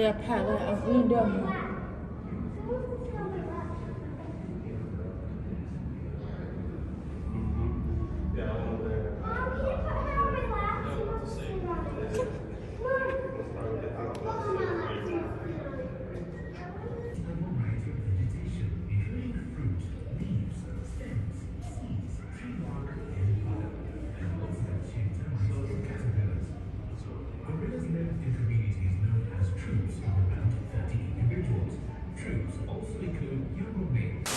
ယဖးလၢအဂ့ၢ်ဒီးမး. A variety of vegetation, including fruit, leaves, stems, seeds, tree bark, and pollen, and also have shaped termites and caterpillars. Gorillas live in communities known as troops of about thirty individuals. Troops also include younger males.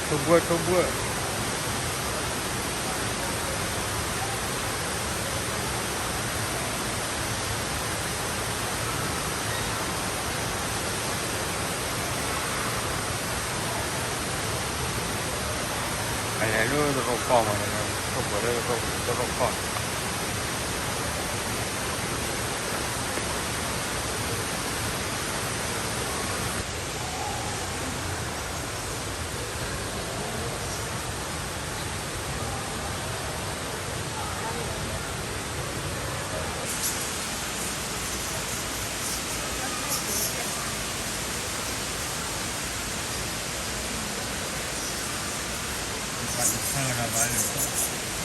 ထိၣ်ဘှၢ ထိၣ်ဘှၢ အလဲၤလၢတရူးကီၢ်မး, ထိၣ်ဘှၢလၢတရူးကီၢ်, သးတဆၢဒီးဘၣ်လၢၤဘၣ်.